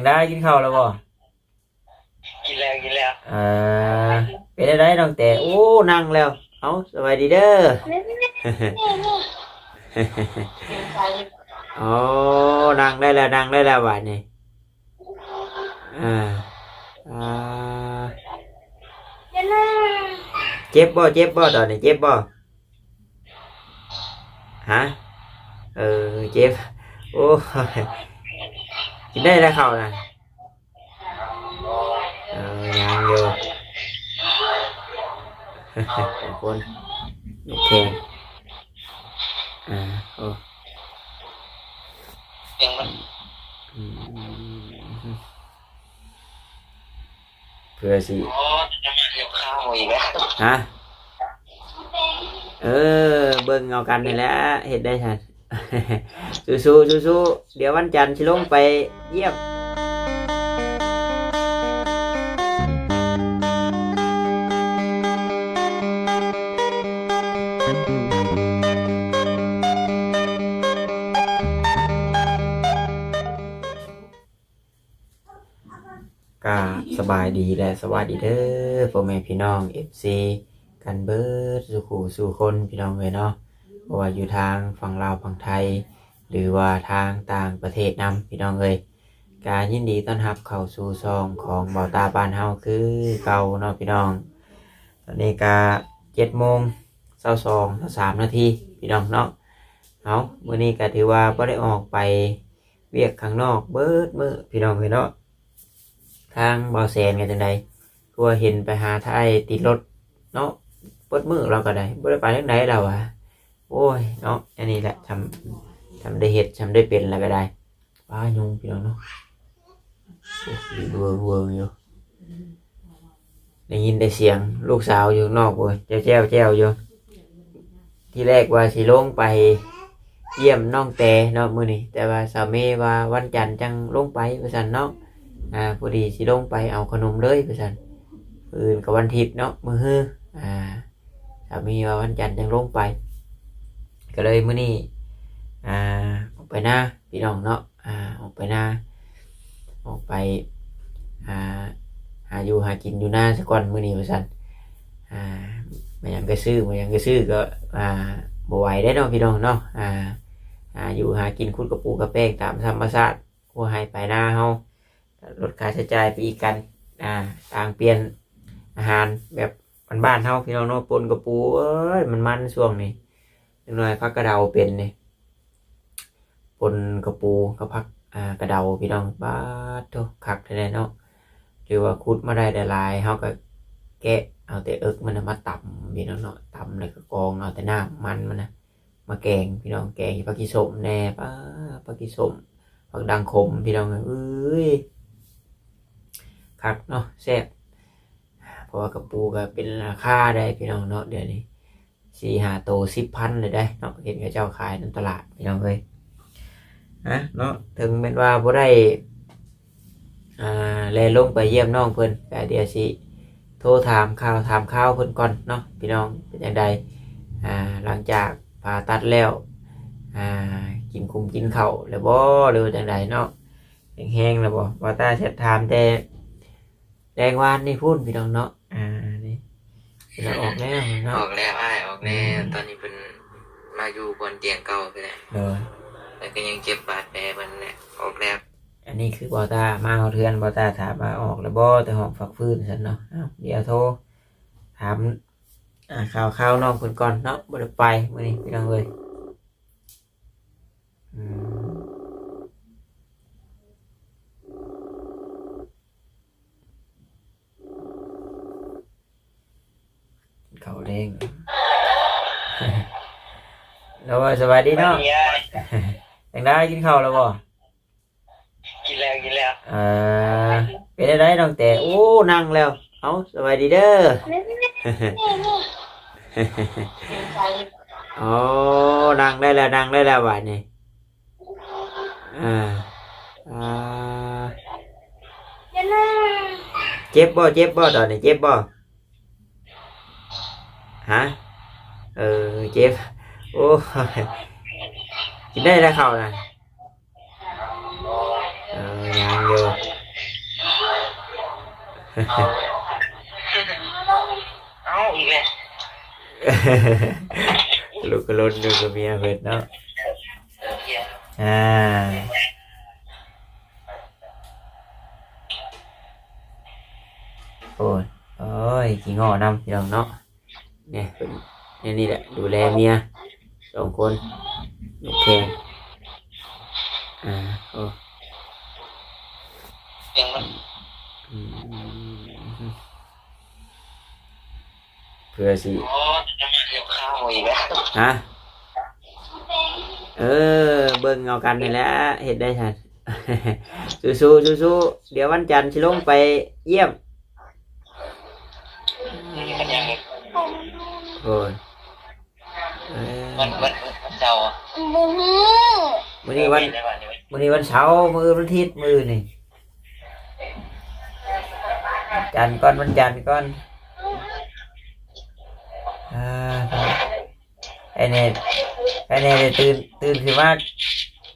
ງໃດ ກິນເຂົ້າແລ້ວບໍ່? ກິນແລ້ວ ກິນແລ້ວ. ເອີ ເປັນຈັ່ງໃດນ້ອງແຕ? ໂອ້ ນັ່ງແລ້ວ. ເອົ້າ ສະບາຍດີເດີ. ໂອ້ ນັ່ງໄດ້ແລ້ວ ນັ່ງໄດ້ແລ້ວບາດນີ້. ອ່າ ອ່າ ເຈັບບໍ່? ເຈັບບໍ່? ຕອນນີ້ເຈັບບໍ່? ຮະ? ເອີ ເຈັບ. ໂອ້ຍ ກິນໄດ້ແລ້ວເຂົ້ານະ? ເອີ ຍັງຢູ່ ສອງຄົນ. ໂອເຄ ອ່າ ໂອ້ ຍັງມັນ ອືມ ເພື່ອຊິ ອໍ ຈະມາຍົກຂ່າວອີກແລ້ວ ຮະ? ເອີ ເບິ່ງເອົາກັນນີ້ແຫຼະ ເຮັດໄດ້ຊັ້ນ. ສູ້ໆ ສູ້ໆ ດຽວວັນຈັນຊິລົງໄປຢ້ຽມ. ກະສະບາຍດີ ແລະ ສະຫວັດດີເດີ ພໍ່ແມ່ພີ່ນ້ອງ ເອັຟຊີ ກັນເບິດສູ່ຄູ່ສູ່ຄົນ ພີ່ນ້ອງເອີຍເນາະ, ບໍ່ວ່າຢູ່ທາງຝັ່ງລາວຝັ່ງໄທ ຫຼືວ່າທາງຕ່າງປະເທດນຳ ພີ່ນ້ອງເອີຍ. ກະຍິນດີຕ້ອນຮັບເຂົ້າສູ່ຊ່ອງຂອງເບົາຕາບ້ານເຮົາຄືເກົ່າເນາະ ພີ່ນ້ອງ. ຕອນນີ້ກະເຈັດໂມງຊາວສອງ ຊາວສາມນາທີ ພີ່ນ້ອງເນາະ. ເອົາ ມື້ນີ້ກະຖືວ່າບໍ່ໄດ້ອອກໄປ ວຽກຂ້າງນອກເບິດມື້ ພີ່ນ້ອງເອີຍເນາະ. ທາງບ່າວແສນກໍຈັ່ງໃດ ຄືວ່າເຫັນໄປຫາຖ່າຍຕິດລົດເນາະ ເບິດມື້ລາວກໍໄດ້ ບໍ່ໄດ້ໄປທາງໃດລາວວ່າ. ໂອ້ຍເນາະ ອັນນີ້ແຫຼະ ຊ່ຳ ຊ່ຳໄດ້ເຮັດ ຊ່ຳໄດ້ເປັນລາວກໍໄດ້. ປ້າຍຸງ ພີ່ນ້ອງເນາະ ໂອ້ຍ ເວີງໆຢູ່. ໄດ້ຍິນແຕ່ສຽງລູກສາວຢູ່ນອກພຸ້ນ ແຈ້ວໆຢູ່. ທີແລກວ່າຊິລົງໄປຢ້ຽມນ້ອງແຕເນາະມື້ນີ້, ແຕ່ວ່າສາວເມວ່າວັນຈັນຈັ່ງລົງໄປວ່າຊັ້ນເນາະ. ອາ ພໍດີຊິລົງໄປເອົາຂະໜົມເລີຍວ່າຊັ້ນ, ມື້ອື່ນກໍວັນທິດເນາະ ມື້ຮື. ອາ ສາວເມວ່າວັນຈັນຈັ່ງລົງໄປ, ກໍເລີຍມື້ນີ້ ອາ ອອກໄປນາ ພີ່ນ້ອງເນາະ. ອາ ອອກໄປນາ ອອກໄປ ອາ ຫາຢູ່ຫາກິນຢູ່ນາສາກ່ອນມື້ນີ້ວ່າຊັ້ນ. ອາ ມາຫຍັງກໍຊື້ ມາຫຍັງກໍຊື້ ກໍ ອາ ບໍ່ໄຫວເດ້ເນາະ ພີ່ນ້ອງເນາະ. ອາ ຫາຢູ່ຫາກິນ ຂຸດກະປູກະແປ້ງຕາມທຳມະຊາດ ຫົວໄຮ່ປາຍນາເຮົາ ລົດຄ່າໃຊ້ຈ່າຍໄປອີກກັນ. ອາ ຕ່າງປ່ຽນອາຫານແບບບ້ານໆເຮົາ ພີ່ນ້ອງເນາະ. ປົ່ນກະປູ ເອີຍ ມັນໆຊ່ວງນີ້ ຈັກໜ່ອຍຜັກກະເດົາເປັນນີ້ ປົ່ນກະປູກັບຜັກ ອາ ກະເດົາ ພີ່ນ້ອງ. ປາດໂທ້ ຄັກແທ້ໆເນາະ. ຫຼືວ່າຂຸດມາໄດ້ຫຼາຍໆ ເຮົາກໍແກະເອົາແຕ່ເອິກມັນນະມາຕຳ ພີ່ນ້ອງເນາະ, ຕຳແລ້ວກໍກອງເອົາແຕ່ນ້ຳມັນມັນນະມາແກງ ພີ່ນ້ອງ. ແກງໃສ່ຜັກຂີ້ສົ້ມແດ່ ປາ ຜັກຂີ້ສົ້ມ ຜັກດັງຂົມ ພີ່ນ້ອງເອີຍ. ຄັກເນາະ ແຊບ. ເພາະວ່າກະປູກໍເປັນລາຄາໄດ໋ ພີ່ນ້ອງເນາະ ດຽວນີ້ ສີ່ຫ້າໂຕສິບພັນເລີຍໄດ໋ເນາະ, ເຫັນເຂົາເຈົ້າຂາຍນຳຕະຫຼາດ ພີ່ນ້ອງເອີຍ. ນະເນາະ ເຖິງແມ່ນວ່າບໍ່ໄດ້ ອ່າ ແລ່ນລົງໄປຢ້ຽມນ້ອງເພິ່ນ ກະດຽວຊິໂທຖາມຂ່າວຖາມຄາວເພິ່ນກ່ອນເນາະ ພີ່ນ້ອງ. ເປັນຈັ່ງໃດ ອ່າ ຫຼັງຈາກຜ່າຕັດແລ້ວ ອ່າ ກິນຄຸມກິນເຂົ້າແລ້ວບໍ່ ຫຼືວ່າຈັ່ງໃດເນາະ? ແຮງແຮງແລ້ວບໍ່? ບ່າວຕາແຊັດຖາມແຕ່ແລງວານນີ້ພຸ້ນ ພີ່ນ້ອງເນາະ. ອ່າ ນີ້ເພິ່ນວ່າອອກແລ້ວເນາະ. ອອກແລ້ວອ້າຍ ອອກແລ້ວ. ອືມ ຕອນນີ້ເພິ່ນມາຢູ່ບ່ອນຕຽງເກົ່າພຸ້ນແຫຼະ. ໂດຍ ແລ້ວກໍຍັງເຈັບບາດແຜເພິ່ນແຫຼະ ອອກແລ້ວ. ອັນນີ້ຄືບ່າວຕາມາຮອດເຮືອນ ບ່າວຕາຖາມວ່າອອກແລ້ວບໍ່ ແຕ່ຫ້ອງພັກຟື້ນຊັ້ນເນາະ. ເອົ້າ ດຽວໂທຖາມ ອ່າ ຂ່າວຄາວນ້ອງເພິ່ນກ່ອນເນາະ. ບໍ່ໄດ້ໄປມື້ນີ້ ພີ່ນ້ອງເອີຍ. ອືມ ເຂົ້າແລງ. ໂດຍ ສະບາຍດີເນາະ. ສະບາຍດີອ້າຍ. ຈັ່ງໃດ ກິນເຂົ້າແລ້ວບໍ່? ກິນແລ້ວ ກິນແລ້ວ. ເອີ ເປັນຈັ່ງໃດນ້ອງແຕ? ໂອ້ ນັ່ງແລ້ວ. ເອົ້າ ສະບາຍດີເດີ. ໂອ້ ນັ່ງໄດ້ແລ້ວ ນັ່ງໄດ້ແລ້ວບາດນີ້. ອ່າ ອ່າ ເຈັບບໍ່? ເຈັບບໍ່? ຕອນນີ້ເຈັບບໍ່? ຮະ? ເອີ ເຈັບ. ໂອ້ຍ ກິນໄດ້ແລ້ວເຂົ້ານະ. ເອີ ຍັງຢູ່ ເອົາ ເອົາອີກແລ້ວ ລຸກກະລົນຢູ່ກັບເມຍເພິ່ນເນາະ ເອີ ເມຍ ອ່າ ໂອ້ຍ ໂອ້ຍ ຂີ້ງໍ້ນຳ ພີ່ນ້ອງເນາະ. ນີ້ເພິ່ນ ແນວນີ້ແຫຼະ ດູແລເມຍສອງຄົນ ແຂງ ອ່າ ໂອ້ ອືມ ເພື່ອຊິ ໂອ້ ຈະມາຍົກຂ້າວອີກແລ້ວ ຮະ ເອີ ເບິ່ງເອົາກັນນີ້ແຫຼະ ເຮັດໄດ້ຊັ້ນ ສູ້ໆ ສູ້ໆ ດຽວວັນຈັນຊິລົງໄປຢ້ຽມ ໂອ້ຍ ເອີ ວັນ ວັນ ວັນເສົາ ມື້ນີ້ວັນ ມື້ນີ້ວັນເສົາ ມື້ອື່ນວັນທິດ ມື້ນີ້ ຈັນກ່ອນ ວັນຈັນກ່ອນ ອ່າ ໄອ້ແນ່ ໄອ້ແນ່ໄດ້ຕື່ນ ຕື່ນຂຶ້ນມາ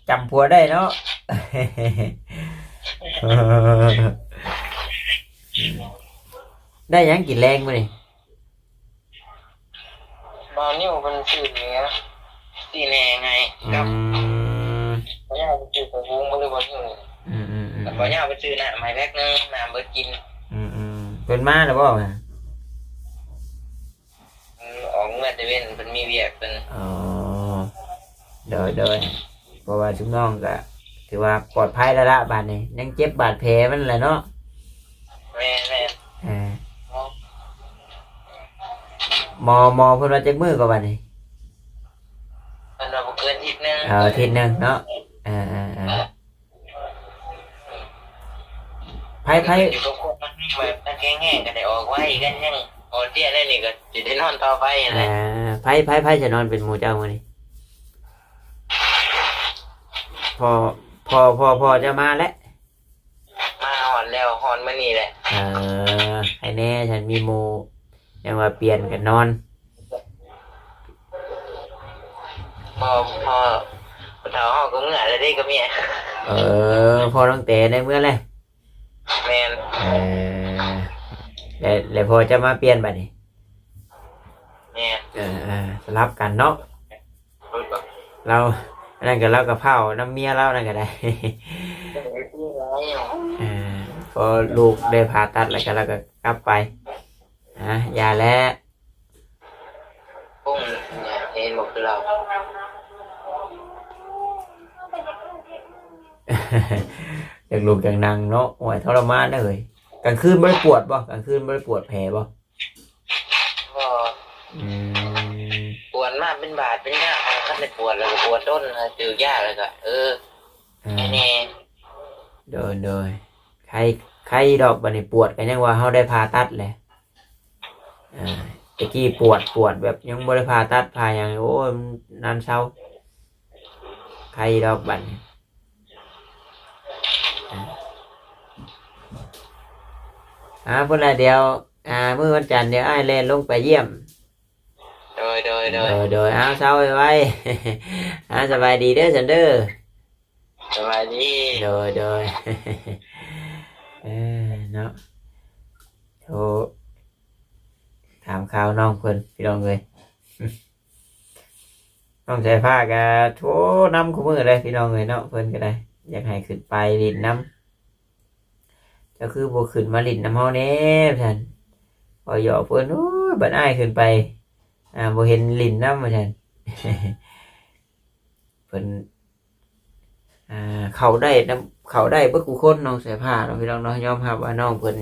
ຈຳຜົວໄດ້ເນາະ ໄດ້ຫຍັງກິນແລງມື້ນີ້? ບ່າວນິວເພິ່ນຊື້ເໜືອ ຊີ້ແໜ່ໃຫ້ ອືມ ກັບ ບ່າວຍາວເພິ່ນຊື້ປາຫຸງ ບໍ່ ຫຼື ບ່າວນິວ ອືມໆໆ ກັບບ່າວຍາວເພິ່ນຊື້ນ້ຳໃຫ້ແພັກໜຶ່ງ ນ້ຳເບິດກິນ ອືມໆ ເພິ່ນມາແລ້ວບໍ່? ອືມ ອອກເມືອແຕ່ເວັນ ເພິ່ນມີວຽກເພິ່ນ ອໍ ໂດຍໆ ເພາະວ່າຊຸມນ້ອງກະຖືວ່າປອດໄພແລ້ວລະ ບາດນີ້ຍັງເຈັບບາດແຜມັນແຫຼະເນາະ ແມ່ນໆ ເອີ ໝໍ ໝໍເພິ່ນວ່າຈັກມື້ກໍບາດນີ້? ເພິ່ນວ່າບໍ່ເກີນທິດໜຶ່ງ ເອີ ທິດໜຶ່ງເນາະ ເອີໆໆ ໃຜ ໃຜ ຢູ່ກັບຄົນມັນແບບ ມັນແຂງແຮງກໍໄດ້ອອກໄວ ຄັນຍັງອ່ອນເພຍແນວນີ້ກໍຊິໄດ້ນອນຕໍ່ໄປຫັ້ນແຫຼະ ອ່າ ໃຜ ໃຜ ໃຜຈະນອນເປັນໝູ່ເຈົ້າມື້ນີ້? ພໍ່ ພໍ່ ພໍ່ ພໍ່ເຈົ້າມາແລ້ວ ມາຮອດແລ້ວ ຮອດມື້ນີ້ແຫຼະ ເອີ ໃຫ້ແດ່ ສັນມີໝູ່ ຍັງວ່າປ່ຽນກັນນອນ ພໍ່ ພໍ່ ພໍ່ເຖົ້າເຮົາກໍເມືອແລ້ວເດ້ກັບເມຍ ເອີ ພໍ່ນ້ອງແຕໄດ້ເມືອແລ້ວ ແມ່ນ ເອີ ແລ້ວ ແລ້ວພໍ່ຈະມາປ່ຽນບາດນີ້ ແມ່ນ ເອີ ເອີ ສະຫຼັບກັນເນາະ ລາວ ອັນນັ້ນກໍລາວກໍເຝົ້ານຳເມຍລາວນັ້ນກໍໄດ້ ເອີ ພໍລູກໄດ້ຜ່າຕັດແລ້ວກໍລາວກໍກັບໄປ ອ່າ ຢ່າແຫຼະ ຄົງເຫັນບໍ່ຄືລາວ ຢາກລຸກຢາກນັ່ງເນາະ ໂອ້ຍ ທໍລະມານເດີ. ກາງຄືນບໍ່ໄດ້ປວດບໍ່? ກາງຄືນບໍ່ໄດ້ປວດແຜບໍ່? ບໍ່ ອືມ ປວດມາເປັນບາດເປັນຍາມ ຄັນໄດ້ປວດແລ້ວກໍປວດດົນ ຖືກຢາແລ້ວກໍ ເອີ ອືມ ໄຄແດ່ ໂດຍໆ ໄຄ ໄຄດອກ ບາດນີ້ປວດກໍຍັງວ່າເຮົາໄດ້ຜ່າຕັດແຫຼະ ອ່າ ແຕ່ກີ້ປວດ ປວດແບບຍັງບໍ່ໄດ້ຜ່າຕັດຜ່າຫຍັງ ໂອ້ຍ ມັນນານເຊົາ ໄຄດອກບາດນີ້ ອ່າ ພຸ້ນລະ ດຽວ ອ່າ ມື້ວັນຈັນດຽວອ້າຍແລ່ນລົງໄປຢ້ຽມ ໂດຍໆໆ ໂດຍໆ ອ້າວ ເຊົາໄວໆ ອ້າວ ສະບາຍດີເດີ ສັນເດີ ສະບາຍດີ ໂດຍໆ ເອີ ເນາະ ໂທຖາມຂ່າວນ້ອງເພິ່ນ ພີ່ນ້ອງເອີຍ ນ້ອງສາຍຟ້າກະໂທນຳຄູ່ມື້ເລີຍ ພີ່ນ້ອງເອີຍເນາະ ເພິ່ນກະໄດ້ ຢາກໃຫ້ຂຶ້ນໄປຫຼິ້ນນຳ ເຈົ້າຄືບໍ່ຂຶ້ນມາຫຼິ້ນນຳເຮົາແດ່ ວ່າຊັ້ນ ເວົ້າຫຍອກເພິ່ນ ໂອ້ຍ ບັດອ້າຍຂຶ້ນໄປ ອ່າ ບໍ່ເຫັນຫຼິ້ນນຳ ວ່າຊັ້ນ ເພິ່ນ ອ່າ ເຂົ້າໄດ້ນຳ ເຂົ້າໄດ້ເບິດຄູ່ຄົນ ນ້ອງສາຍຟ້າເນາະ ພີ່ນ້ອງເນາະ ຍອມຮັບວ່ານ້ອງເພິ່ນ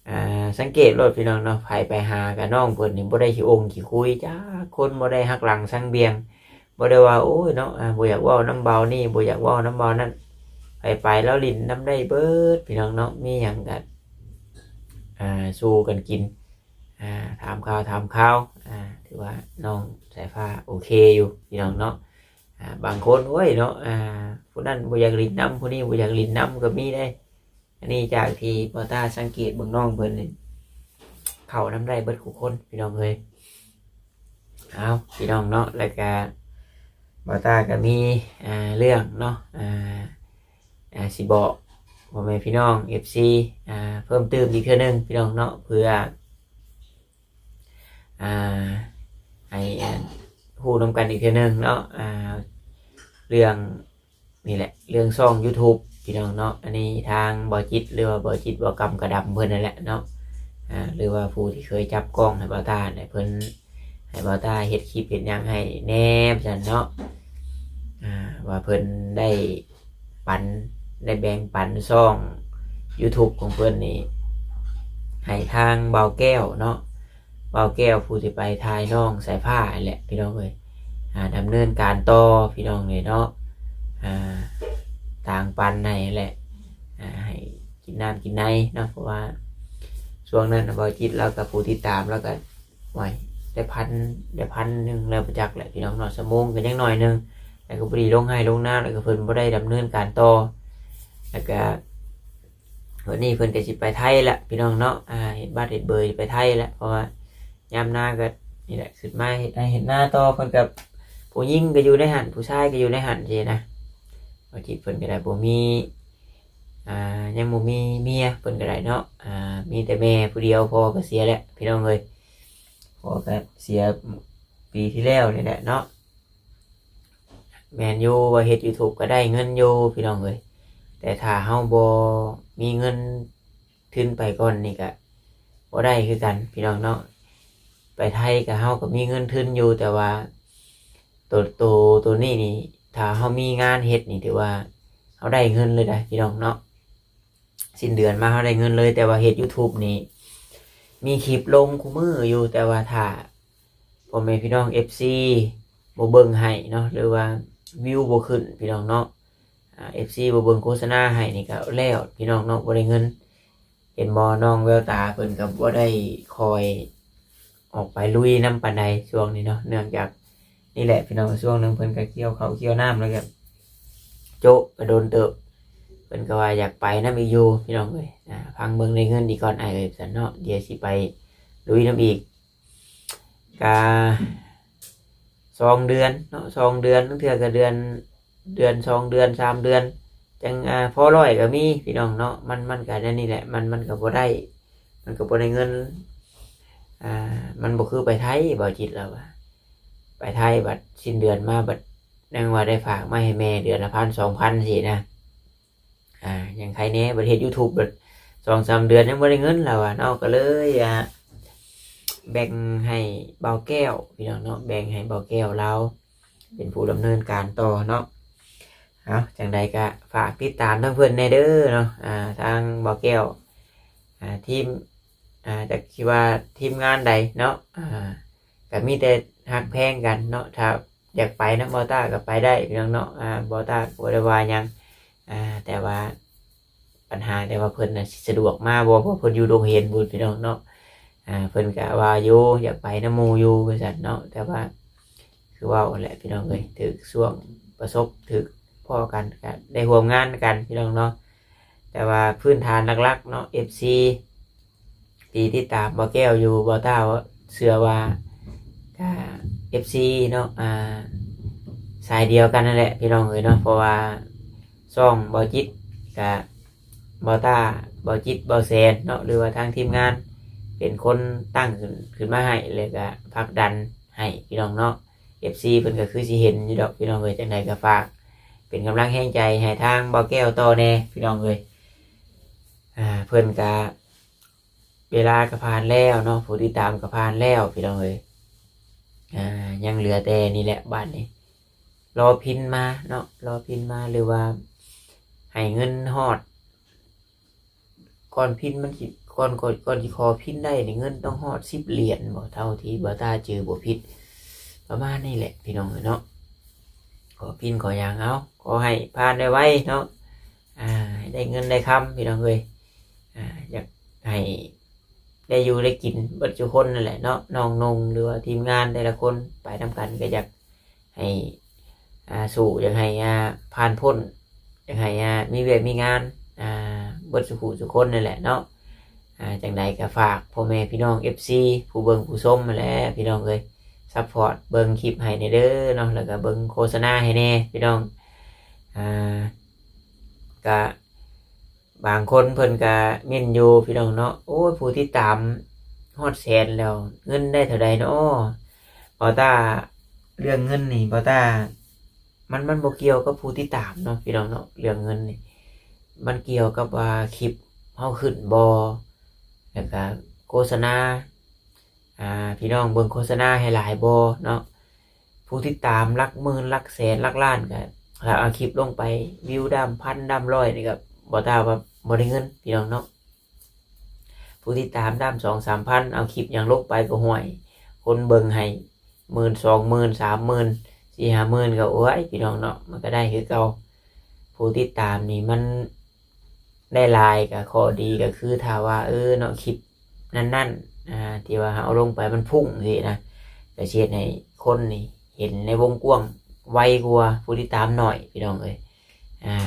ອ່າ ສັງເກດໂລດ ພີ່ນ້ອງເນາະ ໃຜໄປຫາກະນ້ອງເພິ່ນນີ້ບໍ່ໄດ້ຂີ້ອົງຂີ້ຄຸຍຈັກຄົນ ບໍ່ໄດ້ຫັກຫຼັງສັງບຽງ ບໍ່ໄດ້ວ່າ ໂອ້ຍເນາະ ອ່າ ບໍ່ຢາກເວົ້ານຳບ່າວນີ້ ບໍ່ຢາກເວົ້ານຳບ່າວນັ້ນ ໃຜໄປລາວຫຼິ້ນນຳໄດ້ເບິດ ພີ່ນ້ອງເນາະ ມີຫຍັງກະ ອ່າ ສູ່ກັນກິນ ອ່າ ຖາມຂ່າວ ຖາມຂ່າວ ອ່າ ຖືວ່ານ້ອງສາຍຟ້າໂອເຄຢູ່ ພີ່ນ້ອງເນາະ ອ່າ ບາງຄົນ ໂອ້ຍເນາະ ອ່າ ຜູ້ນັ້ນບໍ່ຢາກຫຼິ້ນນຳ ຜູ້ນີ້ບໍ່ຢາກຫຼິ້ນນຳກໍມີເດ້ ອັນນີ້ຈາກທີ່ບ່າວຕ້າສັງເກດເບິ່ງນ້ອງເພິ່ນນີ້ ເຂົ້ານຳໄດ້ເບິດຄູ່ຄົນ ພີ່ນ້ອງເອີຍ ເອົາ ພີ່ນ້ອງເນາະ ແລ້ວກະບ່າວຕ້າກໍມີ ອ່າ ເລື່ອງເນາະ ອ່າ ອ່າ ຊິບອກພໍ່ແມ່ພີ່ນ້ອງ ເອັຟຊີ ອ່າ ເພີ່ມຕື່ມອີກເທື່ອໜຶ່ງພີ່ນ້ອງເນາະ ເພື່ອ ອ່າ ໃຫ້ ອ່າ ຮູ້ນຳກັນອີກເທື່ອໜຶ່ງເນາະ ອ່າ ເລື່ອງນີ້ແຫຼະ ເລື່ອງຊ່ອງ YouTube ພີ່ນ້ອງເນາະ. ອັນນີ້ທາງບໍ່ຈິດ ຫຼືວ່າບໍ່ຈິດບໍ່ກຳກະດຳເພິ່ນນັ້ນແຫຼະເນາະ ອ່າ ຫຼືວ່າຜູ້ທີ່ເຄີຍຈັບກ້ອງໃຫ້ບ່າວຕ້າ ໃຫ້ເພິ່ນ ໃຫ້ບ່າວຕ້າເຮັດຄລິບເຮັດຫຍັງໃຫ້ແດ່ວ່າຊັ້ນເນາະ ອ່າ ວ່າເພິ່ນໄດ້ປັນ ໄດ້ແບ່ງປັນຊ່ອງ YouTube ຂອງເພິ່ນນີ້ ໃຫ້ທາງບ່າວແກ້ວເນາະ ບ່າວແກ້ວຜູ້ທີ່ໄປຖ່າຍນ້ອງສາຍຟ້າຫັ້ນແຫຼະພີ່ນ້ອງເອີຍ ອ່າ ດຳເນີນການຕໍ່ພີ່ນ້ອງເອີຍເນາະ ອ່າ ຕາງປັນໃຫ້ແຫຼະ ອ່າ ໃຫ້ກິນນ້ຳກິນໃນເນາະ ເພາະວ່າຊ່ວງນັ້ນນະ ບ່າວຈິດລາວກັບຜູ້ຕິດຕາມລາວກໍ ໂອ້ຍ ໄດ້ພັນ ໄດ້ພັນໜຶ່ງແລ້ວບໍ່ຈັກແຫຼະພີ່ນ້ອງເນາະ ຊົ່ວໂມງກໍຍັງໜ້ອຍໜຶ່ງ ແລ້ວກໍພໍດີລົງໄຮ່ລົງນາ ແລ້ວກໍເພິ່ນບໍ່ໄດ້ດຳເນີນການຕໍ່ ແລ້ວກໍ ວັນນີ້ເພິ່ນກໍຊິໄປໄທລະພີ່ນ້ອງເນາະ ອ່າ ເຮັດບັດເຮັດເບີໄປໄທລະ ເພາະວ່າຍາມນາກໍນີ້ແຫຼະ ຂຶ້ນມາເຮັດໄຮ່ເຮັດນາຕໍ່ ເພິ່ນກໍ ຜູ້ຍິງກໍຢູ່ໃນຫັ້ນ ຜູ້ຊາຍກໍຢູ່ໃນຫັ້ນຊີ້ນະ ບ່າວຈິດເພິ່ນກໍໄດ້ບໍ່ມີ ອ່າ ຍັງບໍ່ມີເມຍ ເພິ່ນກໍໄດ້ເນາະ ອ່າ ມີແຕ່ແມ່ຜູ້ດຽວ ພໍ່ກໍເສຍແລ້ວພີ່ນ້ອງເອີຍ ພໍ່ກໍເສຍປີທີ່ແລ້ວນີ້ແຫຼະເນາະ. ແມ່ນຢູ່ວ່າເຮັດ YouTube ກໍໄດ້ເງິນຢູ່ພີ່ນ້ອງເອີຍ ແຕ່ຖ້າເຮົາບໍ່ມີເງິນທຶນໄປກ່ອນນີ້ກໍບໍ່ໄດ້ຄືກັນພີ່ນ້ອງເນາະ ໄປໄທກໍເຮົາກໍມີເງິນທຶນຢູ່ ແຕ່ວ່າໂຕ ໂຕ ໂຕນີ້ນີ້ ຖ້າເຮົາມີງານເຮັດນີ້ ຖືວ່າເຮົາໄດ້ເງິນເລີຍໄດ໋ພີ່ນ້ອງເນາະ ສິ້ນເດືອນມາເຮົາໄດ້ເງິນເລີຍ ແຕ່ວ່າເຮັດ YouTube ນີ້ມີຄລິບລົງຄູ່ມື້ຢູ່ ແຕ່ວ່າຖ້າພໍ່ແມ່ພີ່ນ້ອງ ເອັຟຊີ ບໍ່ເບິ່ງໃຫ້ເນາະ ຫຼືວ່າວິວບໍ່ຂຶ້ນພີ່ນ້ອງເນາະ ອ່າ ເອັຟຊີ ບໍ່ເບິ່ງໂຄສະນາໃຫ້ນີ້ກໍແລ້ວພີ່ນ້ອງເນາະ ບໍ່ໄດ້ເງິນ. ເຫັນບໍ່ ນ້ອງແວວຕາເພິ່ນກໍບໍ່ໄດ້ຄ່ອຍອອກໄປລຸຍນຳປານໃດຊ່ວງນີ້ເນາະ ເນື່ອງຈາກນີ້ແຫຼະພີ່ນ້ອງ ຊ່ວງໜຶ່ງເພິ່ນກໍກ່ຽວເຂົ້າກ່ຽວນ້ຳ ແລ້ວກໍໂຈະໄປດົນເຕີບ ເພິ່ນກໍວ່າຢາກໄປນຳອີກຢູ່ພີ່ນ້ອງເອີຍ ອ່າ ຟັງເບິ່ງໄດ້ເງິນອີກກ່ອນອ້າຍເອີຍ ຊັ້ນເນາະ ດຽວຊິໄປລຸຍນຳອີກ ກະສອງເດືອນເນາະ ສອງເດືອນ ບາງເທື່ອກະເດືອນ ເດືອນ ສອງເດືອນ ສາມເດືອນ ຈັ່ງ ອ່າ ພໍຮ້ອຍກະມີພີ່ນ້ອງເນາະ ມັນ ມັນກະແນວນີ້ແຫຼະ ມັນ ມັນກະບໍ່ໄດ້ ມັນກະບໍ່ໄດ້ເງິນ ອ່າ ມັນບໍ່ຄືໄປໄທ ບ່າວຈິດລາວວ່າ ໄປໄທບັດສິ້ນເດືອນມາບັດຍັງວ່າໄດ້ຝາກມາໃຫ້ແມ່ເດືອນລະພັນ ສອງພັນ ຊີ້ນະ. ອ່າ ຍັງໄຄແດ່ ບັດເຮັດ YouTube ບັດສອງສາມເດືອນຍັງບໍ່ໄດ້ເງິນລາວວ່າເນາະ ກໍເລີຍ ອ່າ ແບ່ງໃຫ້ບ່າວແກ້ວພີ່ນ້ອງເນາະ ແບ່ງໃຫ້ບ່າວແກ້ວລາວເປັນຜູ້ດຳເນີນການຕໍ່ເນາະ. ເອົາ ຈັ່ງໃດກໍຝາກຕິດຕາມທາງເພິ່ນແດ່ເດີເນາະ ອ່າ ທາງບ່າວແກ້ວ ອ່າ ທີມ ອ່າ ຈັກຊິວ່າທີມງານໃດເນາະ ອ່າ ກໍມີແຕ່ຮັກແພງກັນເນາະ ຖ້າຢາກໄປນຳບ່າວຕ້າກໍໄປໄດ້ພີ່ນ້ອງເນາະ ອ່າ ບ່າວຕ້າກໍບໍ່ໄດ້ວ່າຫຍັງ ອ່າ ແຕ່ວ່າ ປັນຫາແຕ່ວ່າເພິ່ນນະຊິສະດວກມາບໍ່ ເພາະເພິ່ນຢູ່ດົງເຫັນພຸ້ນພີ່ນ້ອງເນາະ ອ່າ ເພິ່ນກະວ່າຢູ່ ຢາກໄປນຳໝູ່ຢູ່ວ່າຊັ້ນເນາະ ແຕ່ວ່າຄືເວົ້າຫັ້ນແຫຼະພີ່ນ້ອງເອີຍ ຖືກຊ່ວງປະສົບ ຖືກພໍ້ກັນ ກະໄດ້ຮ່ວມງານກັນພີ່ນ້ອງເນາະ ແຕ່ວ່າພື້ນຖານຫຼັກໆເນາະ ເອັຟຊີ ທີ່ຕິດຕາມບ່າວແກ້ວຢູ່ ບ່າວຕ້າເຊື່ອວ່າ ກະ ເອັຟຊີ ເນາະ ອ່າ ສາຍດຽວກັນນັ້ນແຫຼະພີ່ນ້ອງເອີຍເນາະ ເພາະວ່າຊ່ອງບ່າວຈິດ ກະ ບ່າວຕ້າ ບ່າວຈິດ ບ່າວແສນເນາະ ຫຼືວ່າທາງທີມງານ ເປັນຄົນຕັ້ງຂຶ້ນ ຂຶ້ນມາໃຫ້ ແລ້ວກະຜັກດັນໃຫ້ພີ່ນ້ອງເນາະ ເອັຟຊີ ເພິ່ນກໍຄືຊິເຫັນຢູ່ດອກພີ່ນ້ອງເອີຍ ຈັ່ງໃດກໍຝາກເປັນກຳລັງແຮງໃຈໃຫ້ທາງບ່າວແກ້ວຕໍ່ແດ່ພີ່ນ້ອງເອີຍ ອ່າ ເພິ່ນກະ ເວລາກໍຜ່ານແລ້ວເນາະ ຜູ້ຕິດຕາມກໍຜ່ານແລ້ວພີ່ນ້ອງເອີຍ ອ່າ ຍັງເຫຼືອແຕ່ນີ້ແຫຼະບາດນີ້ ລໍພິນມາເນາະ ລໍພິນມາ ຫຼືວ່າໃຫ້ເງິນຮອດ ກ່ອນພິນມັນຊິ ກ່ອນ ກ່ອນ ກ່ອນຊິຂໍພິນໄດ້ນີ້ ເງິນຕ້ອງຮອດສິບຫຼຽນບໍ ເທົ່າທີ່ບ່າວຕ້າຈື່ບໍ່ຜິດ ປະມານນີ້ແຫຼະພີ່ນ້ອງເອີຍເນາະ ຂໍພິນຂໍຫຍັງ ເອົາ ຂໍໃຫ້ຜ່ານໄວໆເນາະ ອ່າ ໃຫ້ໄດ້ເງິນໄດ້ຄຳພີ່ນ້ອງເອີຍ ອ່າ ຢາກໃຫ້ໄດ້ຢູ່ໄດ້ກິນເບິດທຸກຄົນນັ້ນແຫຼະເນາະ ນ້ອງນົງ ຫຼືວ່າທີມງານແຕ່ລະຄົນໄປນຳກັນ ກໍຢາກໃຫ້ ອ່າ ສູ້ ຢາກໃຫ້ ອ່າ ຜ່ານພົ້ນ ຢາກໃຫ້ ອ່າ ມີວຽກມີງານ ອ່າ ເບິດສູ່ຜູ້ສູ່ຄົນນັ້ນແຫຼະເນາະ ອ່າ ຈັ່ງໃດກໍຝາກພໍ່ແມ່ພີ່ນ້ອງ ເອັຟຊີ ຜູ້ເບິ່ງຜູ້ຊົມຫັ້ນແຫຼະພີ່ນ້ອງເອີຍ ຊັບພອດເບິ່ງຄລິບໃຫ້ແດ່ເດີເນາະ ແລ້ວກໍເບິ່ງໂຄສະນາໃຫ້ແດ່ພີ່ນ້ອງ ອ່າ ກະບາງຄົນເພິ່ນກະເມັ້ນຢູ່ພີ່ນ້ອງເນາະ, ໂອ້ຍ ຜູ້ຕິດຕາມຮອດແສນແລ້ວ ເງິນໄດ້ເທົ່າໃດເນາະ ບ່າວຕ້າ? ເລື່ອງເງິນນີ້ ບ່າວຕ້າ ມັນ ມັນບໍ່ກ່ຽວກັບຜູ້ຕິດຕາມເນາະພີ່ນ້ອງເນາະ, ເລື່ອງເງິນນີ້ ມັນກ່ຽວກັບວ່າຄລິບເຮົາຂຶ້ນບໍ່ ແລ້ວກະໂຄສະນາ ອ່າ ພີ່ນ້ອງເບິ່ງໂຄສະນາໃຫ້ຫຼາຍບໍ່ເນາະ. ຜູ້ຕິດຕາມຫຼັກໝື່ນ ຫຼັກແສນ ຫຼັກລ້ານ ກະຖ້າເອົາຄລິບລົງໄປ ວິວດຳພັນ ດຳຮ້ອຍ ນີ້ກະ ບໍ່ ຖ້າວ່າບໍ່ໄດ້ເງິນພີ່ນ້ອງເນາະ. ຜູ້ຕິດຕາມດຳສອງສາມພັນ ເອົາຄລິບຫຍັງລົງໄປກະ ຫ້ວຍ ຄົນເບິ່ງໃຫ້ໝື່ນ ສອງໝື່ນ ສາມໝື່ນ ສີ່ຫ້າໝື່ນ ກະ ໂອ້ຍ ພີ່ນ້ອງເນາະ, ມັນກະໄດ້ຄືເກົ່າ. ຜູ້ຕິດຕາມນີ້ມັນ ໄດ້ຫຼາຍກະຂໍ້ດີກະຄື ຖ້າວ່າ ເອີ ເນາະ ຄລິບນັ້ນໆ ອ່າ ທີ່ວ່າເຮົາເອົາລົງໄປມັນພຸ້ງຊີ້ນະ ກະຊິເຮັດໃຫ້ຄົນນີ້ເຫັນໃນວົງກວ້າງໄວກວ່າຜູ້ຕິດຕາມໜ້ອຍ ພີ່ນ້ອງເອີຍ. ອ່າ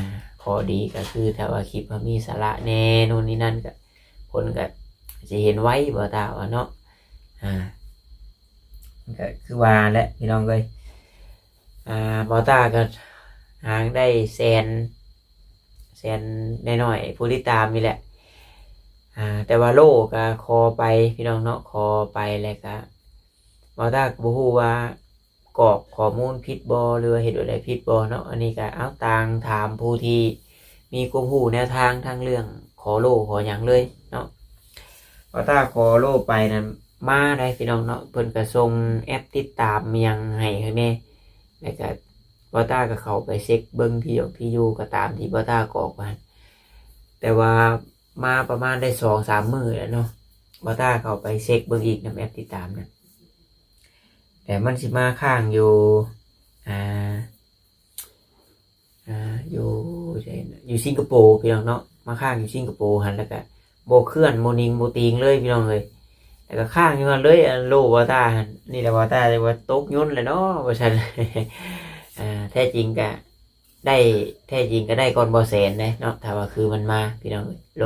ຂໍ້ດີກະຄື ຖ້າວ່າຄລິບເຮົາມີສາລະແດ່ ໂນ່ນນີ້ນັ້ນ ກະຄົນກະຊິເຫັນໄວ ບ່າວຕ້າວ່າເນາະ. ອ່າ ກະຄືວ່າແຫຼະ ພີ່ນ້ອງເອີຍ. ອ່າ ບ່າວຕ້າກະຫາງໄດ້ແສນ ແສນໜ້ອຍໆ ຜູ້ຕິດຕາມນີ້ແຫຼະ. ອ່າ ແຕ່ວ່າໂລກະຂໍໄປ ພີ່ນ້ອງເນາະ, ຂໍໄປແລ້ວກະ ບ່າວຕ້າກະບໍ່ຮູ້ວ່າກອກຂໍ້ມູນຜິດບໍ່ ຫຼືວ່າເຮັດແນວໃດຜິດບໍ່ເນາະ. ອັນນີ້ກະ ເອົາ ຕ່າງຖາມຜູ້ທີ່ມີຄວາມຮູ້ແນວທາງທາງເລື່ອງຂໍໂລຂໍຫຍັງເລີຍເນາະ. ບ່າວຕ້າຂໍໂລໄປນັ້ນມາໄດ໋ ພີ່ນ້ອງເນາະ, ເພິ່ນກະສົ່ງແອັບຕິດຕາມຫຍັງໃຫ້ຂ້ອຍແດ່ ແລ້ວກະບ່າວຕ້າກະເຂົ້າໄປເຊັກເບິ່ງທີ່ຢູ່ ທີ່ຢູ່ກະຕາມທີ່ບ່າວຕ້າກອກຫັ້ນ ແຕ່ວ່າມາປະມານໄດ້ສອງສາມມື້ແລ້ວເນາະ. ບ່າວຕ້າເຂົ້າໄປເຊັກເບິ່ງອີກນຳແອັບຕິດຕາມນັ້ນ ແຕ່ມັນຊິມາຄ້າງຢູ່ ອ່າ ອ່າ ຢູ່ໃສນະ ຢູ່ສິງກະໂປ ພີ່ນ້ອງເນາະ, ມາຄ້າງຢູ່ສິງກະໂປຫັ້ນ ແລ້ວກະບໍ່ເຄື່ອນ ບໍ່ນິງບໍ່ຕິງເລີຍ ພີ່ນ້ອງເອີຍ. ແລ້ວກະຄ້າງຢູ່ຫັ້ນເລີຍ ອັນໂລບ່າວຕ້າຫັ້ນ. ນີ້ແຫຼະ ບ່າວຕ້າວ່າຕົກຍົນແຫຼະເນາະ ວ່າຊັ້ນ. ອ່າ ແທ້ຈິງກະໄດ້ ແທ້ຈິງກະໄດ້ກ່ອນບໍ່ແສນເດ້ເນາະ ຖ້າວ່າຄືມັນມາ ພີ່ນ້ອງເອີຍ ໂລ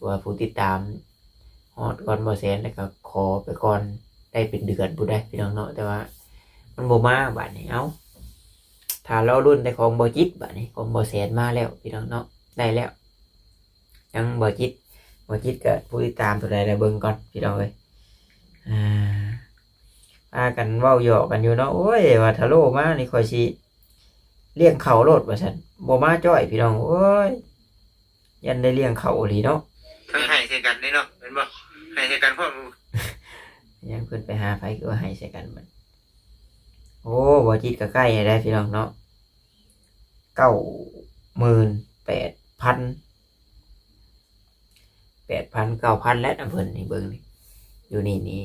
ວ່າຜູ້ຕິດຕາມຮອດກ່ອນບໍ່ແສນ ແລ້ວກະຂໍໄປກ່ອນໄດ້ເປັນເດືອນພຸ້ນໃດ໋ ພີ່ນ້ອງເນາະ. ແຕ່ວ່າມັນບໍ່ມາບາດນີ້ ເອົ້າ ຖ້າລໍລຸ້ນແຕ່ຂອງບໍ່ຈິດບາດນີ້ ຂອງບໍ່ແສນມາແລ້ວ ພີ່ນ້ອງເນາະ ໄດ້ແລ້ວ. ຍັງບໍ່ຈິດ ບໍ່ຈິດກະຜູ້ຕິດຕາມເທົ່າໃດລະເບິ່ງກ່ອນ ພີ່ນ້ອງເອີຍ. ອ່າ ພາກັນເວົ້າຫຍອກກັນຢູ່ເນາະ, ໂອ້ຍ ວ່າຖ້າໂລມານີ້ຂ້ອຍຊິລ້ຽງເຂົ້າໂລດວ່າຊັ້ນ, ບໍ່ມາຈ້ອຍ ພີ່ນ້ອງເອີຍ. ຢ້ານໄດ້ລ້ຽງເຂົ້າອີ່ຫຼີເນາະ. ທັງໄຫ້ໃສ່ກັນເດ້ເນາະ ແມ່ນບໍ່? ໄຫ້ໃສ່ກັນພ້ອມ. ຍັງເພິ່ນໄປຫາໃຜຄືວ່າໄຫ້ໃສ່ກັນບັດ. ໂອ້ ບໍ່ຈິດກະໃກ້ແລ້ວພີ່ນ້ອງເນາະ, ເກົ້າໝື່ນແປດພັນ ແປດພັນ ເກົ້າພັນ ແລ້ວນຳເພິ່ນນີ້ ເບິ່ງນີ້ ຢູ່ນີ້ນີ້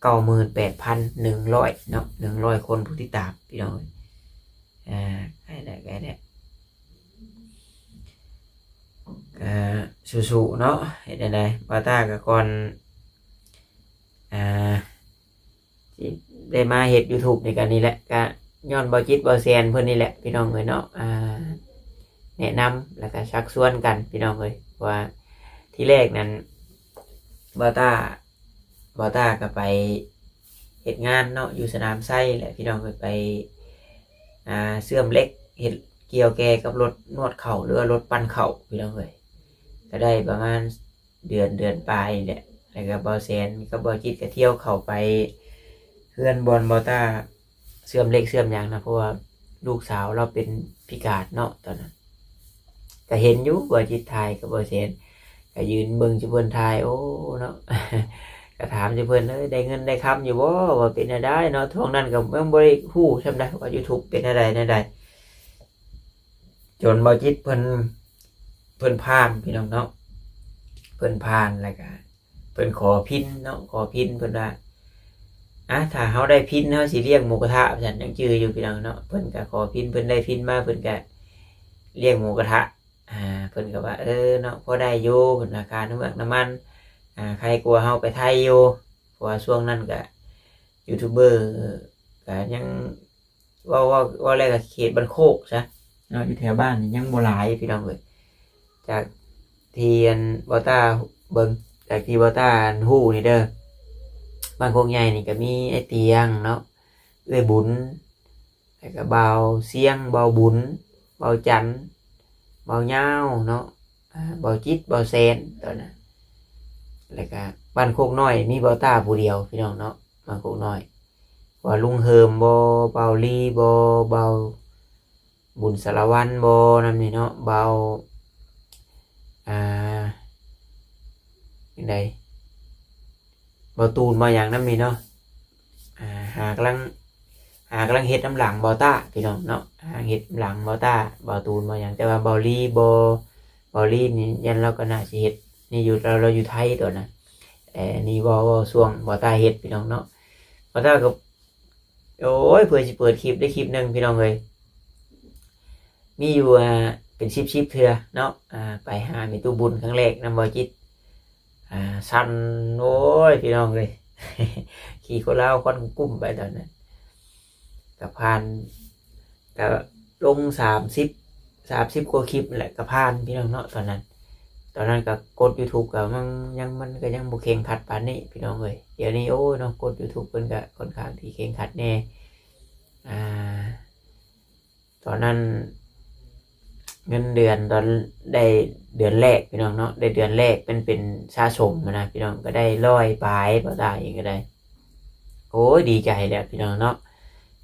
ເກົ້າໝື່ນແປດພັນໜຶ່ງຮ້ອຍເນາະ, ໜຶ່ງຮ້ອຍຄົນຜູ້ຕິດຕາມ ພີ່ນ້ອງເອີຍ. ອ່າ ໃກ້ແລ້ວ ໃກ້ແລ້ວ ກະສູ້ໆເນາະ. ເຮັດແນວໃດ ບ່າວຕ້າກະກ່ອນ ອ່າ ທີ່ໄດ້ມາເຮັດຢູທູບນີ້ກະນີ້ແຫຼະ ກະຍ້ອນບໍ່ຈິດບໍ່ແສນເພິ່ນນີ້ແຫຼະ ພີ່ນ້ອງເອີຍເນາະ. ອ່າ ແນະນຳ ແລ້ວກະຊັກຊວນກັນ ພີ່ນ້ອງເອີຍ. ເພາະວ່າທີແລກນັ້ນ ບ່າວຕ້າ ບ່າວຕ້າກະໄປເຮັດງານເນາະ ຢູ່ສະໜາມໄຊແຫຼະ ພີ່ນ້ອງເອີຍ, ໄປ ອ່າ ເຊື່ອມເຫຼັກ ເຮັດກ່ຽວແກ່ກັບລົດນວດເຂົ້າ ຫຼືວ່າລົດປັ່ນເຂົ້າ ພີ່ນ້ອງເອີຍ. ກະໄດ້ປະມານ ເດືອນ ເດືອນປາຍນີ້ແຫຼະ. ແລ້ວກະບ່າວແສນກັບບ່າວຈິດກະທ່ຽວເຂົ້າໄປເຮືອນບ່ອນບ່າວຕ້າເຊື່ອມເຫຼັກເຊື່ອມຫຍັງນະ, ເພາະວ່າລູກສາວລາວເປັນພິການເນາະຕອນນັ້ນ. ກະເຫັນຢູ່ບ່າວຈິດຖ່າຍກັບບ່າວແສນ ກະຢືນເບິ່ງຈຸເພິ່ນຖ່າຍ ໂອ້ເນາະ. ກະຖາມຈຸເພິ່ນ ເອີ ໄດ້ເງິນໄດ້ຄຳຢູ່ບໍ່ ວ່າເປັນແນວໃດເນາະ. ຊ່ວງນັ້ນກະຍັງບໍ່ໄດ້ຮູ້ຊ່ຳໃດວ່າຢູທູບເປັນແນວໃດແນວໃດ. ຈົນບ່າວຈິດເພິ່ນ ເພິ່ນຜ່ານ ພີ່ນ້ອງເນາະ, ເພິ່ນຜ່ານແລ້ວກະເພິ່ນຂໍພິນເນາະ, ຂໍພິນ ເພິ່ນວ່າ ອາ ຖ້າເຮົາໄດ້ພິນ ເຮົາຊິລ້ຽງໝູກະທະ ວ່າຊັ້ນ. ຍັງຈື່ຢູ່ ພີ່ນ້ອງເນາະ, ເພິ່ນກະຂໍພິນ ເພິ່ນໄດ້ພິນມາ ເພິ່ນກະລ້ຽງໝູກະທະ. ອາ ເພິ່ນກະວ່າ ເອີເນາະ ພໍໄດ້ຢູ່ ເພິ່ນວ່າ ຄ່ານ້ຳເມືອກນ້ຳມັນ ອາ ໄຄກວ່າເຮົາໄປໄທຢູ່. ເພາະວ່າຊ່ວງນັ້ນກະຢູທູບເບີກະຍັງ ເວົ້າ ເວົ້າ ເວົ້າແລ້ວກະເຂດບ້ານໂຄກຊະເນາະ, ຢູ່ແຖວບ້ານນີ້ຍັງບໍ່ຫຼາຍ ພີ່ນ້ອງເອີຍ. ຈາກທີ່ອັນບ່າວຕ້າເບິ່ງ ຈາກທີ່ບ່າວຕ້າອັນຮູ້ນີ້ເດີ, ບ້ານໂຄກໃຫຍ່ນີ້ກະມີອ້າຍຕຽງເນາະ, ເອື້ອຍບຸນ ແລ້ວກະບ່າວຊຽງ, ບ່າວບຸນ, ບ່າວຈັນ, ເບົາຍາວເນາະ ອ່າ ເບົາຈິດ ເບົາແສນຕອນນັ້ນ ແລ້ວກະບ້ານໂຄກນ້ອຍມີເບົາຕ້າຜູ້ດຽວພີ່ນ້ອງເນາະ ບ້ານໂຄກນ້ອຍ ວ່າລຸງເຫີມບໍ ເບົາລີບໍ ເບົາບຸນສາລະວັນບໍ ນຳນີ້ເນາະ ເບົາ ອ່າ ຈັ່ງໃດ ເບົາຕູນເບົາຫຍັງນຳນີ້ເນາະ ອ່າ ຫາກຳລັງ ຫາກຳລັງເຮັດນຳຫຼັງເບົາຕ້າພີ່ນ້ອງເນາະ ຫາເຮັດນຳຫຼັງເບົາຕ້າ ເບົາຕູນເບົາຫຍັງ ແຕ່ວ່າເບົາລີບໍ່ ເບົາລີນີ້ຢ້ານລາວກໍໜ້າຊິເຮັດນີ້ຢູ່ ລາວ ລາວຢູ່ໄທຕອນນັ້ນ ແຕ່ນີ້ເວົ້າ ເວົ້າຊ່ວງເບົາຕ້າເຮັດພີ່ນ້ອງເນາະ ເບົາຕ້າກໍ ໂອ້ຍ ເພື່ອຊິເປີດຄລິບໄດ້ຄລິບໜຶ່ງພີ່ນ້ອງເອີຍ ມີຢູ່ ອ່າ ເປັນສິບສິບເທື່ອເນາະ ອ່າ ໄປຫາແມ່ຕູ້ບຸນຄັ້ງແລກນຳເບົາຈິດ ອ່າ ສັ່ນ ໂອ້ຍ ພີ່ນ້ອງເອີຍ ຂີ່ຄົນລາວຄວັນກຸ້ມໄປຕອນນັ້ນ ກະຜ່ານ ກະລົງສາມສິບ ສາມສິບກວ່າຄລິບແຫຼະ ກະຜ່ານພີ່ນ້ອງເນາະ ຕອນນັ້ນ ຕອນນັ້ນກະກົດຢູທູບກະມັນຍັງ ມັນກະຍັງບໍ່ເຄັ່ງຄັດປານນີ້ພີ່ນ້ອງເອີຍ ດຽວນີ້ໂອ້ຍເນາະ ກົດຢູທູບເພິ່ນກະຂ້ອນຂ້າງທີ່ເຄັ່ງຄັດແດ່ ອ່າ ຕອນນັ້ນເງິນເດືອນຕອນໄດ້ເດືອນແລກພີ່ນ້ອງເນາະ ໄດ້ເດືອນແລກເປັນ ເປັນສະສົມຫັ້ນນະພີ່ນ້ອງ ກໍໄດ້ຮ້ອຍປາຍ ເບົາຕ້າເອງກໍໄດ້ ໂອ້ຍ ດີໃຈແລ້ວພີ່ນ້ອງເນາະ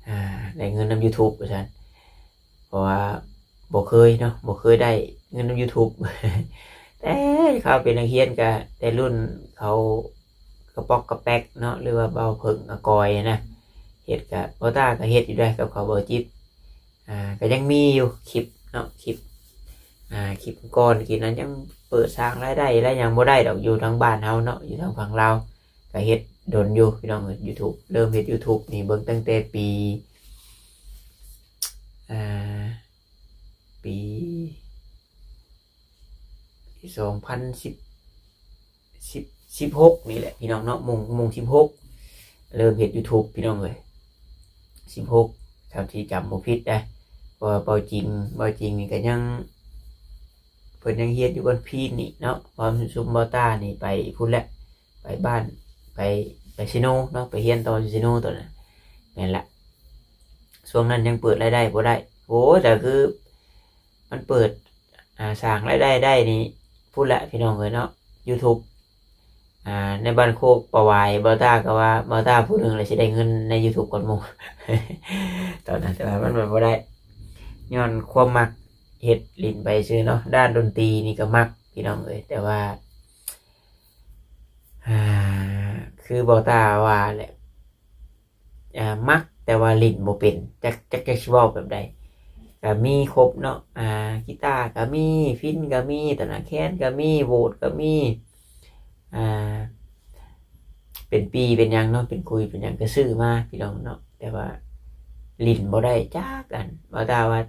ອ່າ ໄດ້ເງິນນຳຢູທູບວ່າຊັ້ນ ເພາະວ່າບໍ່ເຄີຍເນາະ ບໍ່ເຄີຍໄດ້ເງິນນຳຢູທູບ ແຕ່ເຂົາເປັນນັກຮຽນກະແຕ່ລຸ້ນເຂົາກະປອກກະແປກເນາະ ຫຼືວ່າເບົາເຜິ້ງອາກອຍນະ ເຮັດກະ ເບົາຕ້າກະເຮັດຢູ່ໄດ໋ກັບເຂົາ ເບົາຈິດ ອ່າ ກະຍັງມີຢູ່ຄລິບເນາະ ຄລິບ ອ່າ ຄລິບກ່ອນກີ້ນັ້ນຍັງເປີດສ້າງລາຍໄດ້ລະຫຍັງບໍ່ໄດ້ດອກ ຢູ່ທາງບ້ານເຮົາເນາະ ຢູ່ທາງຝັ່ງລາວ ກະເຮັດດົນຢູ່ພີ່ນ້ອງເອີຍ ຢູທູບ ເລີ່ມເຮັດຢູທູບນີ້ເບິ່ງຕັ້ງແຕ່ປີ ອ່າ ປີ ປີສອງພັນສິບ ສິບ ສິບຫົກນີ້ແຫຼະພີ່ນ້ອງເນາະ ມົງ ມົງສິບຫົກ ເລີ່ມເຮັດຢູທູບພີ່ນ້ອງເອີຍ ສິບຫົກ ຖ້າທີ່ຈຳບໍ່ຜິດນະ ເພາະວ່າເບົາຈິງ ເບົາຈິງນີ້ກະຍັງ ເພິ່ນຍັງຮຽນຢູ່ບ້ານພີນນີ້ເນາະ ພ້ອມຊຸມເບົາຕ້ານີ້ໄປພຸ້ນແຫຼະ ໄປບ້ານ ໄປ ໄປເຊໂນເນາະ ໄປຮຽນຕໍ່ຢູ່ເຊໂນຕອນນັ້ນ ແມ່ນລະ ຊ່ວງນັ້ນຍັງເປີດລາຍໄດ້ບໍ່ໄດ້ ໂອ້ຍ ແຕ່ຄືມັນເປີດ ອ່າ ສ້າງລາຍໄດ້ໄດ້ນີ້ພຸ້ນແຫຼະພີ່ນ້ອງເອີຍເນາະ ຢູທູບ ອ່າ ໃນບ້ານໂຄກປະຫວາຍ ເບົາຕ້າກໍວ່າເບົາຕ້າຜູ້ໜຶ່ງແຫຼະຊິໄດ້ເງິນໃນຢູທູບກ່ອນໝູ່ ຕອນນັ້ນ ແຕ່ວ່າມັນບໍ່ໄດ້ ຍ້ອນຄວາມມັກ ເຮັດຫຼິ້ນໄປຊື່ເນາະ ດ້ານດົນຕີນີ້ກໍມັກພີ່ນ້ອງເອີຍ ແຕ່ວ່າ ອ່າ ຄືເບົາຕ້າວ່າແຫຼະ ອ່າ ມັກແຕ່ວ່າຫຼິ້ນບໍ່ເປັນ ຈັກ ຈັກ ຈັກຊິເວົ້າແບບໃດ ກະມີຄົບເນາະ ອ່າ ກີຕາກະມີ ຟິນກະມີ ຕະໜາແຄນກະມີ ໂຫວດກະມີ ອ່າ ເປັນປີເປັນຫຍັງເນາະ ເປັນຄຸຍເປັນຫຍັງກະຊື້ມາພີ່ນ້ອງເນາະ ແຕ່ວ່າຫຼິ້ນບໍ່ໄດ້ຈັກອັນ ວ່າຖ້າວ່າ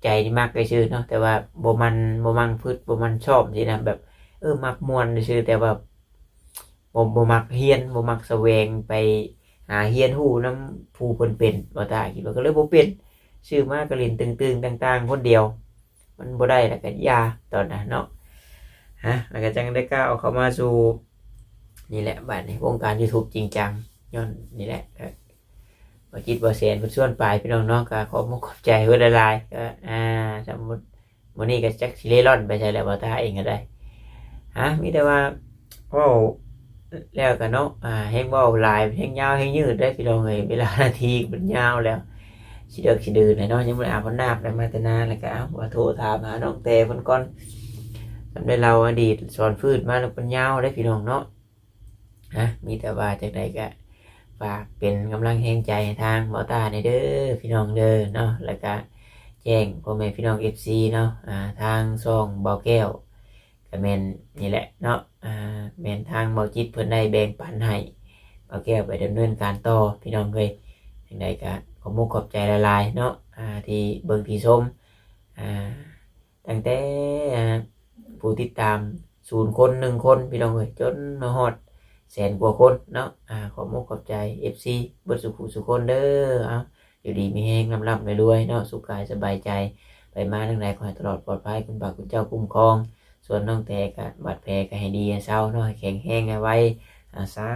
ໃຈນີ້ມັກຊື່ເນາະ ແຕ່ວ່າບໍ່ໝັ່ນ ບໍ່ໝັ່ນຝຶກ ບໍ່ໝັ່ນຊ້ອມຊີ້ນະ ແບບ ເອີ ມັກມ່ວນຊື່ ແຕ່ວ່າ ບໍ່ ບໍ່ມັກຮຽນ ບໍ່ມັກສະແຫວງໄປຫາຮຽນຮູ້ນຳຜູ້ເພິ່ນເປັນ ວ່າຕາຄິດວ່າກໍເລີຍບໍ່ເປັນ ຊື້ມາກໍຫຼິ້ນຕຶງໆຕ່າງໆຄົນດຽວ ມັນບໍ່ໄດ້ແລ້ວກໍຢ່າຕອນນັ້ນເນາະ ຮະ ແລ້ວກໍຈັ່ງໄດ້ກ້າວເຂົ້າມາສູ່ ນີ້ແຫຼະ ບາດນີ້ວົງການຢູທູບຈິງຈັງ ຍ້ອນນີ້ແຫຼະ ເອີ ບໍ່ຈິດບໍ່ແສນເພິ່ນຊວນໄປພີ່ນ້ອງເນາະ ກໍຂອບມຸກຂອບໃຈເພິ່ນຫຼາຍໆ ກໍ ອ່າ ສົມມຸດ ມື້ນີ້ກໍຈັກຊິເລ່ລ່ອນໄປໃສແລ້ວ ບໍ່ຕາເອງກໍໄດ້ ຮະ ມີແຕ່ວ່າເວົ້າແລ້ວກໍເນາະ ອ່າ ແຮງເວົ້າຫຼາຍ ແຮງຍາວ ແຮງຍືດເດ້ພີ່ນ້ອງເອີຍ ເວລານາທີມັນຍາວແລ້ວ ຊິເດິກຊິດື່ນແລ້ວເນາະ ຍັງບໍ່ໄດ້ອາບນ້ຳ ໄດ້ມາແຕ່ນາ ແລ້ວກໍ ເອົາ ວ່າໂທຖາມຫານ້ອງແຕ່ເພິ່ນກ່ອນ ສຳລັບລາວອະດີດສອນຟືດມາແລ້ວ ເພິ່ນຍາວເດ້ພີ່ນ້ອງເນາະ ນະ ມີແຕ່ວ່າຈັ່ງໃດກະຝາກເປັນກຳລັງແຮງໃຈໃຫ້ທາງເບົາຕ້າແດ່ເດີພີ່ນ້ອງເດີເນາະ ແລ້ວກະແຈ້ງພໍ່ແມ່ພີ່ນ້ອງເອັຟຊີເນາະ ອ່າ ທາງຊ່ອງເບົາແກ້ວກະແມ່ນນີ້ແຫຼະເນາະ ອ່າ ແມ່ນທາງເບົາຈິດເພິ່ນໄດ້ແບ່ງປັນໃຫ້ເບົາແກ້ວໄປດຳເນີນການຕໍ່ພີ່ນ້ອງເອີຍ ຈັ່ງໃດກະຂອບມຸກຂອບໃຈຫຼາຍໆເນາະ ອ່າ ທີ່ເບິ່ງທີ່ຊົມ ອ່າ ຕັ້ງແຕ່ ອ່າ ຜູ້ຕິດຕາມສູນຄົນ ໜຶ່ງຄົນ ພີ່ນ້ອງເອີຍ ຈົນມາຮອດແສນກວ່າຄົນເນາະ ອ່າ ຂອບມຸກຂອບໃຈເອັຟຊີເບິດສູ່ຜູ້ສູ່ຄົນເດີ ເອົາ ຢູ່ດີມີແຮງ ລ່ຳໆລວຍໆເນາະ ສຸກກາຍສະບາຍໃຈ ໄປມາທາງໃດຂໍໃຫ້ຕະຫຼອດປອດໄພ ຄຸນພະຄຸນເຈົ້າຄຸ້ມຄອງ ສ່ວນນ້ອງແຕກະບາດແຜກະໃຫ້ດີໃຫ້ເຊົາເນາະ ໃຫ້ແຂງແຮງໃຫ້ໄວ ອ່າ ສາ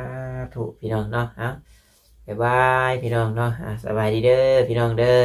ທຸພີ່ນ້ອງເນາະ ເອົາ ບາຍບາຍພີ່ນ້ອງເນາະ ອ່າ ສະບາຍດີເດີພີ່ນ້ອງເດີ.